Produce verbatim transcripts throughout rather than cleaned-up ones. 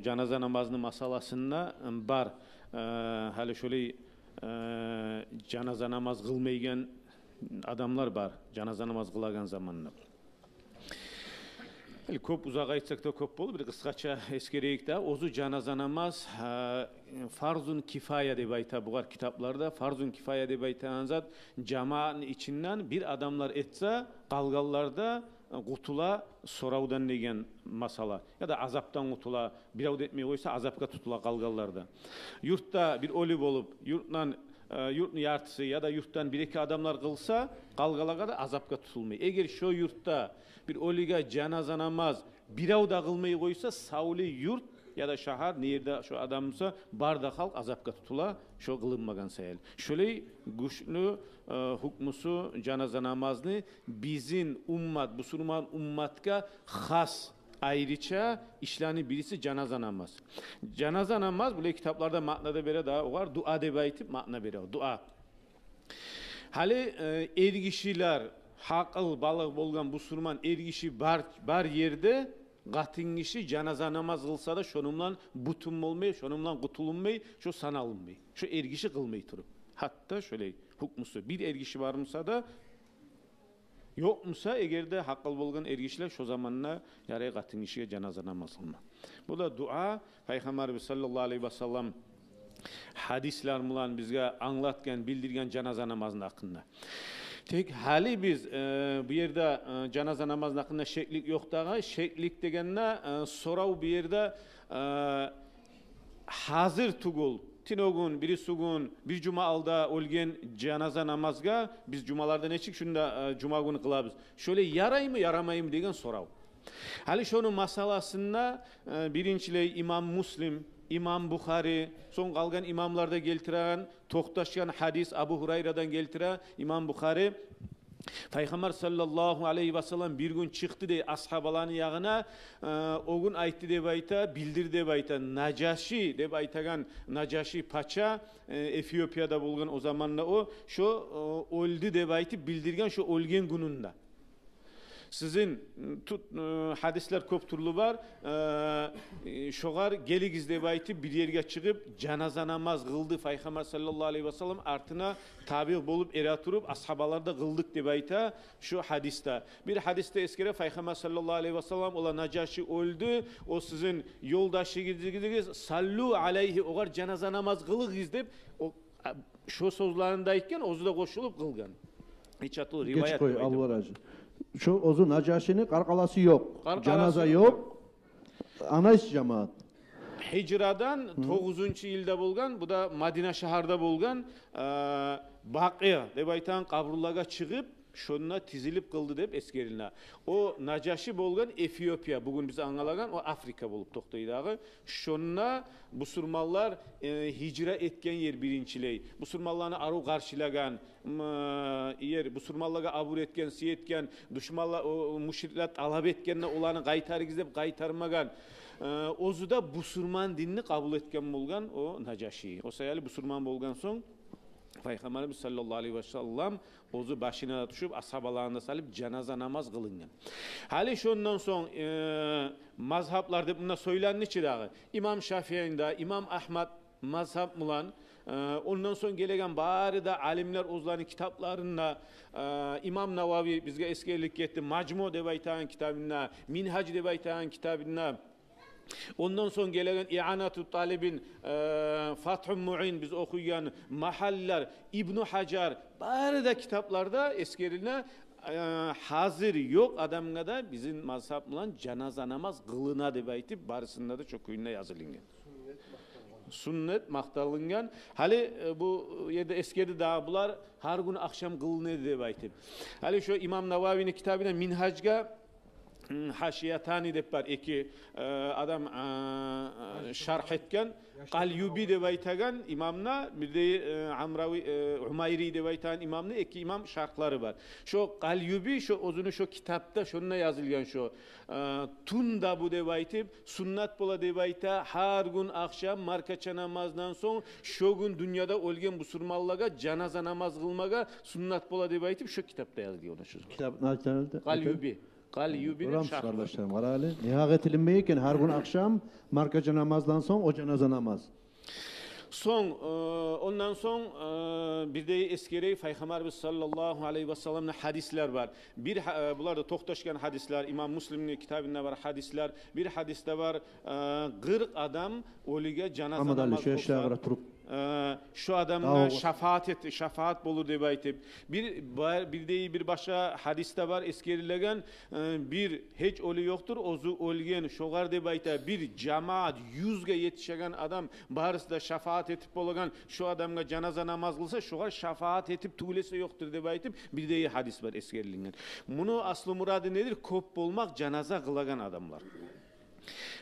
жаназа намазны масаласында бар. Э, гьали шолай, э, жаназа намаз къылмайгъан адамлар бар, жаназа намаз къылагъан заманда. Гьали кёп узакъ айтсакъ да кёп болур, бир къысгъача эсгерейик де. Оьзю жаназа намаз, э, фарзун кифая деп айта бугъар китапларда. Фарзун кифая деп айтагъан зат, жамаатны ичинден бир адамлар этсе, къалгъанлар да къутула соравдан деген масала. Яда азапдан къутула, бирев де этмей къойса, азапгъа тутула къалгъанлар да. Юртда бир оьлю болуп, юртдан, э, юртну яртысы яда юртдан бир-эки адамлар къылса, къалгъанлагъа да азапгъа тутулмай. Эгер шо юртда бир оьлюге жаназа намаз бирев де къылмай къойса, савлай юрт яда шагьар, не ерде шо адам буса, бары да халкъ азапгъа тутула, шо къылынмагъан саялы. Шолай гючлю, э, гьукмусу жаназа намазны бизин уммат, бусурман умматгъа хас, айрыча ишлени бириси жаназа намаз. Жаназа намаз, булай китапларда маъна да бере да, огъар дуа деп айтып маъна бере, дуа. Гьали, э, эргишилер, гьакъыл балыкъ болгъан бусурман эргиши бар, бар ерде къатынгиши жаназа намаз къылса да, шону булан бютюн болмай, шону булан къутулунмай, шо саналынмай. Шо эргиши къылмай туруп. Гьатта шолай гьукмусу. Бир эргиши бар буса да, ёкъ буса, эгер де гьакъыл болгъан эргишилер, шо заманда ярай къатынгишиге жаназа намаз къылма. Бу да дуа, Пайхаммарыбыз саллаллагьу алайгьи ва саллам гьадислер булан бизге англатгъан, билдирген жаназа намазны гьакъында. Тек гьали биз, э, бу ерде, э, жаназа намазны гьакъында шеклик ёкъ дагъы, шеклик дегенде, э, сорав бу ерде, э, гьазир тюгюл, тюнегюн, бирисигюн, бир жума алда оьлген жаназа намазгъа, биз жумаларда нечик, шунда, э, жума гюню къылабыз. Шолай яраймы, ярамаймы деген сорав. Гьали шону масаласында, э, биринчилей имам Муслим, имам Бухари, сонг къалгъан имамлар да гелтиреген, токъташгъан гьадис Абу Гьурайрадан гелтире имам Бухари. Пайхаммар саллаллагьу алайгьи ва саллам бир гюн чыкъды дей асгьабаланы ягъына, э, о гюн айтды деп айта, билдирди деп айта. Нажаши деп айтагъан, Нажаши пача, э, Эфиопияда болгъан о заманда о, шо, э, оьлдю деп айтып билдирген шо оьлген гюнюнде. Сизин, м, тут-, э, гьадислер кёп тюрлю бар. Э, э, шогъар гелигиз деп айтып, бир ерге чыгъып, жаназа намаз къылды Пайхаммар саллаллагьу алайгьи ва саллам артына табигъ болуп эре туруп, асгьабалар да къылдыкъ деп айта шу гьадисде. Бир гьадисде эсгере Пайхаммар саллаллагьу алайгьи ва саллам, ола Нажаши оьлдю, о сизин ёлдашыгъыз, саллу алайгьи, огъар жаназа намаз къылыгъыз деп, о, а, шо сёзлерин де айтгъан, оьзю де къошулуп къылгъан. Гече тюгюл, гече риваят къой, деп айтып. Алла рази. Шо оьзю Нажашини къаркъарасы ёкъ. Къаркъарасы ёкъ. Жаназа ёкъ. Анайсыз, жамаат. Гьижрадан тогъузунчу йылда болгъан, бу да Мадина шагьарда болгъан, э, Бакъи деп айтагъан къабурлагъа чыгъып, шонда тизилип къылды деп эсгериле. О Нажаши болгъан Эфиопия, бугюн биз ангалагъан, о Африка болуп токътай дагъы. Шонда бусурманлар, э, гьижра этген ер биринчилей. Бусурманланы арив къаршылагъан, м, э, ер, бусурманлагъа абур этген, сый этген, душманла-, о, о, мушриклер талап этгенде, оланы къайтарыгъыз деп къайтармагъан. Э, оьзю де бусурман динни къабул этген болгъан о Нажаши. О саялы бусурман болгъан сонг, Пайхаммарыбыз саллаллагьу алайгьи ва саллам оьзю башына да тюшюп, асгьабаларын да салып, жаназа намаз къылынгъан. Гьали шондан сонг, э, мазгьаплар деп мунда сёйленди чи дагъы. Имам Шафиини де, имам Агьмад мазгьап булан, э, ондан сонг гелеген бары да алимлер оьзлени китапларында, э, имам Навави бизге эсгерилип гетди, Мажму деп айтагъан китабында, Мингьаж деп айтагъан китабында, ондан сонг гелеген Ианату Талибин, э, Фатгьу Муин биз охуйгъан магьаллар, Ибну Гьажар, бары да китапларда эсгериле, э, гьазир ёкъ адамгъа да бизин мазгьап булан жаназа намаз къылына деп айтып, барысында да шо кюйде язылынгъан. Суннат макъталынгъан. Гьали, э, бу ерде эсгерди дагъы булар, гьар гюн ахшам къылына эди деп айтып. Гьали шо имам Нававини китабына, Мингьажгъа, м, гьашиятани деп бар, эки, э, адам, э, шаргь этген, Къалюби деп айтагъан имамны, бир де, э, Амрави, э, Умайри деп айтагъан имамны, эки имам шаргьлары бар. Шо Къалюби шо оьзюню шо китапда шонда язылгъан шо, э, тюнда бу деп айтып, суннат бола деп айта, гьар гюн ахшам маркача намаздан сонг, шо гюн дюньяда оьлген бусурманлагъа жаназа намаз къылмагъа суннат бола деп айтып, шо китапда язылгъан шо. Китап не айтагъан? Къалюби. къалиюбин. Гёремисиз, къардашларым, къара гьали. Негьакъ этилинмей экен гьар гюн ахшам маркача намаздан сонг о жаназа намаз. Сонг, э, ондан сонг, э, бир де эсгерейик, Пайхаммарыбыз саллаллагьу алайгьи васалламны гьадислер бар. Бир гьа-, э, булар да токъташгъан гьадислер, имам Муслимни китабында бар гьадислер. Бир гьадисде бар, э, къыркъ адам оьлюге жаназа намаз къылса, э, шо адамгъа шафаат эт-, шафаат болур деп айтып. Бир бар, бир де бир башгъа гьадисде бар эсгерилеген, э, бир гьеч оьлю ёкъдур, оьзю оьлген, шогъар деп айта, бир жамаат, юзге етишеген адам, барысы да шафаат этип болагъан, шо адамгъа жаназа намаз къылса, шогъар шафаат этип тюгюл эсе ёкъдур деп айтып, бир де гьадис бар эсгерилинген. Муну аслу мурады недир? Кёп болмакъ жаназа къылагъан адамлар.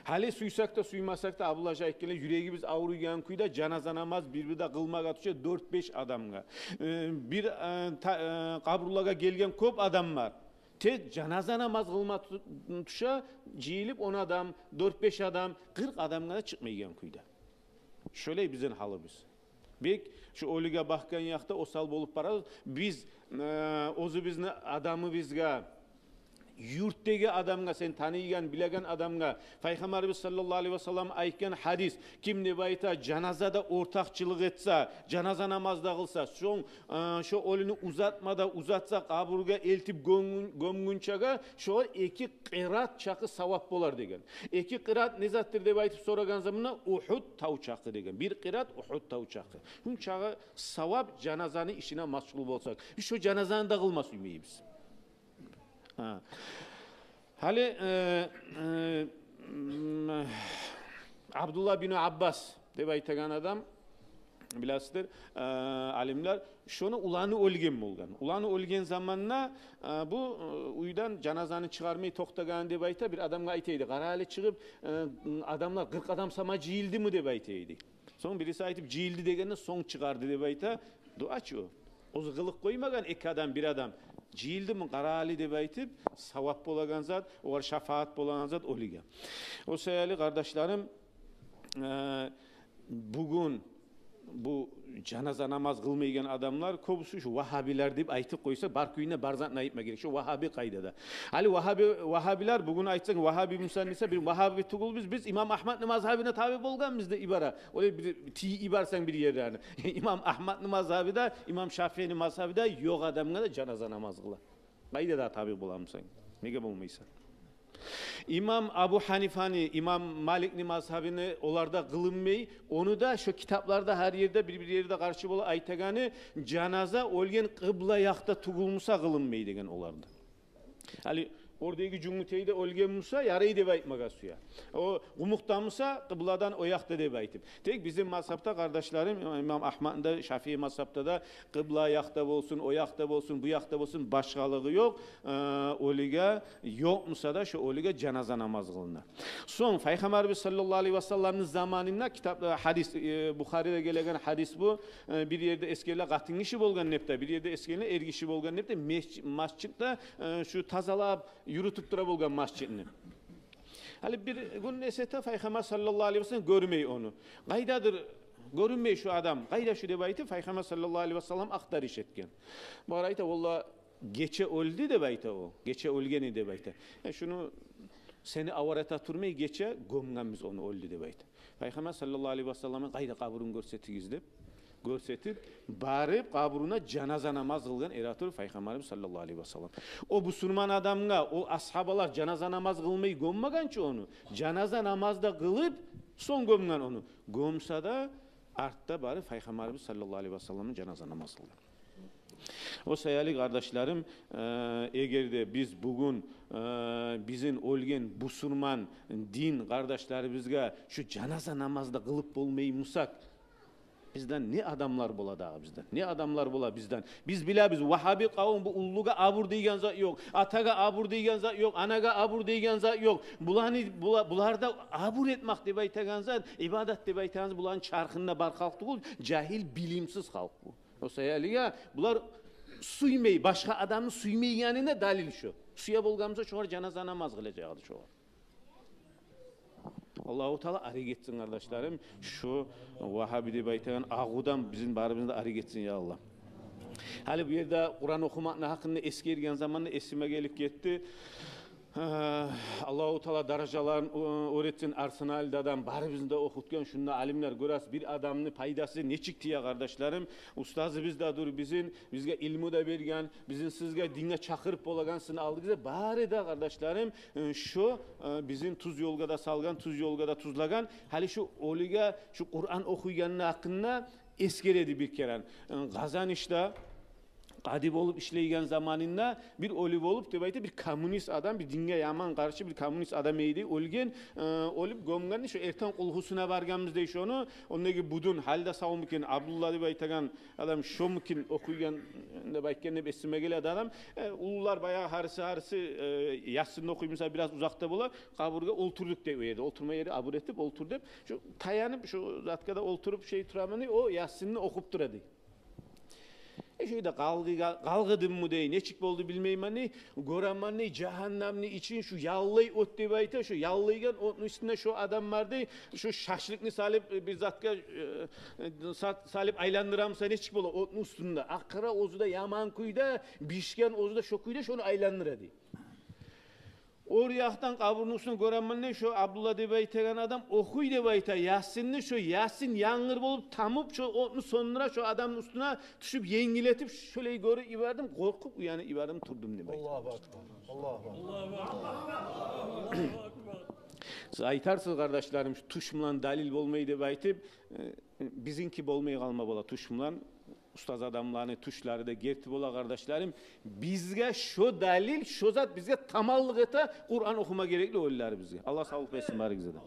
Гьали сюйсек де, сюймесек де, Абдулла гьажи айтгъанлай, юрегибиз авруйгъан кюйде жаназа намаз бир-бирде къылмагъа тюше дёрт-беш адамгъа. Э, бир, э, та-, э, къабурлагъа гелген кёп адам бар. Тек жаназа намаз къылма ту-, тюше, жыйылып он адам, дёрт-беш адам, къыркъ адамгъа да чыкъмайгъан кюйде. Шолай бизин гьалыбыз. Бек, шо оьлюге бакъгъан якъда осал болуп барабыз. Биз, э, оьзюбюзню адамыбызгъа, юртдагъы адамгъа, сен таныйгъан, билеген адамгъа, Пайхаммарыбыз саллаллагьу алайгьи васаллам айтгъан гьадис, ким деп айта, жаназада ортакъчылыкъ этсе, жаназа намаз да къылса, сонг, э, шо оьлюню узатма да узатса, къабургъа элтип гёмгюн-, гёмгюнчеге, шогъар эки къырат чакъы савап болар деген. Эки къырат не затдыр деп айтып сорагъан заманда, Ухуд тав чакъы деген. Бир къырат Ухуд тав чакъы. Шунчакъы савап жаназаны ишине машгъул болсакъ. Биз шо жаназаны да къылма сюймейбиз. Гьа. Гьали, э, э, м, Абдулла бин Аббас деп айтагъан адам, билесиздир, э, алимлер, шону уланы оьлген болгъан. Уланы оьлген заманда, э, бу, э, уьйден жаназаны чыгъармай токътагъан деп айта, бир адамгъа айта эди. Къара гьали чыгъып, э, адамлар къыркъ адам сама жыйылдымы деп айта эди. Сонг бириси айтып, жыйылды дегенде, сонг чыгъарды деп айта. Дуачы о. Оьзю къылыкъ къоймагъан эки адам, бир адам. Жыйылдымы, къара гьали деп айтып, савап болагъан зат, огъар шафаат болагъан зат оьлюге. О саялы, къардашларым, э, бугюн бу жаназа намаз къылмайгъан адамлар кёбюсю шо вагьабилер деп айтып къойса, бар кюйюне бар затны айтма герек. Шо вагьаби къайдада. Гьали вагьаби, вагьабилер, бугюн айтсанг, вагьаби мусан десе, биз вагьаби тюгюлбюз, биз имам Агьмадны мазгьабына таби болгъанбыз деп ибара. Олай бир тиеп ибарсанг бир ерлерине. Имам Агьмадны мазгьаби де, имам Шафиини мазгьаби де ёкъ адамгъа да жаназа намаз къыла. Къайда да таби боламысан? Неге болмайсан? Имам Абу Гьанифаны, имам Маликни мазгьабыны оларда къылынмай, ону да шо китапларда гьар ерде, бир-бир ерде къаршы бола айтагъаны, жаназа оьлген къыбла якъда тюгюл буса къылынмай деген оларда. Гьали ордагъы жюнгютейде оьлген буса, ярай деп айтмагъа сюе. О къумукъда буса, къыбладан о якъда деп айтып. Тек бизин мазгьабда, къардашларым, имам Агьмадны да, Шафии мазгьабда да къыбла якъда болсун, о якъда болсун, бу якъда болсун, башгъалыгъы ёкъ. Э, оьлюге, ёкъ буса да, шо оьлюге жаназа намаз къылына. Сонг Пайхаммарыбыз саллаллагьу алайгьи васалламны заманында китап, э, гьадис, э, Бухариде гелеген гьадис бу, э, бир ерде эсгериле къатын гиши болгъан деп де, бир ерде эсгериле эр гиши болгъан деп де, месж-, межитде, э, шо тазалап, юрютюп тура болгъан межитни. Гьали бир гюн эсе эте, Пайхаммар саллаллагьу алайгьи васаллам гёрмей ону. Къайдадыр, гёрюнмей шо адам. Къайда шо деп айтып, Пайхаммар саллаллагьу алайгьи васаллам ахтарыш этген. Бугъар айта, валлагь, гече оьлдю деп айта о. Гече оьлген эди деп айта. Э, шуну сени авар эте турмай, гече гёмгенбиз ону, оьлдю деп айта. Пайхаммар саллаллагьу алайгьи васалламны, къайда, къабурун гёрсетигиз деп. Гёрсетип, барып, къабуруна жаназа намаз къылгъан эретур Пайхаммарыбыз саллаллагьу алайгьи васаллам. О бусурман адамгъа, о асгьабалар жаназа намаз къылмай гёммеген чи ону. Жаназа намаз да къылып, сонг гёмген ону. Гёмсе де, артда барып Пайхаммарыбыз саллаллагьу алайгьи васалламны жаназа намаз къылгъан. О саялы, къардашларым, э, эгер де биз бугюн, э, бизин оьлген бусурман дин къардашларыбызгъа шу жаназа намазны да къылып болмай бусакъ, бизден не адамлар бола дагъы бизден? Не адамлар бола бизден? Биз билебиз, вагьаби къавум, бу уллугъа абур деген зат ёкъ, атагъа абур деген зат ёкъ, анагъа абур деген зат ёкъ. Буланы, була-, буларда абур этмек деп айтагъан зат, ибадат деп айтагъан зат, буланы чархында бар халкъ тюгюл, жагьил, билимсиз халкъ бу. О саялы булар сюймей, башгъа адамны сюймейгенине далил шо. Сюе болгъан буса, шогъар жаназа намаз къылажакъ эди шогъар. Аллагьу Таала арек этсин, къардашларым, шу вагьаби деп айтагъан агъувдан бизин барыбызны да арек этсин, я Аллагь. Гьали бу ерде Къуран охумакъны гьакъында эсгерген заманда эсиме гелип гетди. Аллагьу Таала даражаларын оьр этсин Арсаналиде адам, барыбызны да охутгъан шунда алимлер. Гёресиз, бир адамны пайдасы нечик тие, къардашларым. Устазыбыз да дюр бизин, бизге илму да берген, бизин сизге динге чакъырып болагъан сизин алдыгъызда. Бары да, къардашларым, шо бизин тюз ёлгъа да салгъан, тюз ёлгъа да тюзлеген. Гьали шо оьлюге шо Къуран охуйгъанны гьакъында эсгереди бир керен. Къазанышда къади болуп ишлейген заманында бир оьлю болуп деп айта, бир коммунист адам, бир динге яман къаршы бир коммунист адам эди, оьлген. Оьлюп гёмгенде, шо эртен къулгьусуна баргъанбыз дей шону. Ондагъы будун, гьали де савму экен, Абдулла деп айтагъан адам, шомукен охуйгъан деп айтгъан деп эсиме геледи адам. Уллулар баягъы гьариси, гьариси Ясинни охуй, мисал, бираз узакъда бола, къабургъа олтурдукъ деп, о ерде олтурма ери абур этип, олтур деп, шо таянып, шо затгъа да олтуруп, шей тураман, о Ясинни охуп турады. Шо ерде къалгъы-, къалгъыдыммы дей, нечик болду билмеймен дей, гёремен дей, жагьаннемни ичин шо яллай от деп айта, шо яллайгъан отну уьстюнде шо адам бар дей, шо шашлыкны салып, бир затгъа са-, салып айландырамыса, нечик бола отну уьстюнде, акъыра оьзю де яман кюйде, бишген оьзю де шо кюйде, шону айландыра дей. Оьр якъдан къабурну уьстюнде гёремен дей, шо Абдулла деп айтагъан адам охуй деп айта, Ясинни, шо Ясин янгур болуп тамып, шо отну сёндюре, шо адамны уьстюне тюшюп, енгил этип, шолай гёрюп йибердим, къоркъуп уянып йибердим, турдум деп айта. Аллагьу акбар. Аллагьу акбар. Сиз айтарсыз, къардашларым, шо тюш булан далил болмай деп айтып, бизинки болмай къалма бола тюш булан. Устаз адамланы тюшлери де герти бола, къардашларым. Бизге шо далил, шо зат бизге таманлыкъ эте, Къуран охума герекли оьлюлерибизге. Аллагь савлукъ берсин барыгъызгъа да.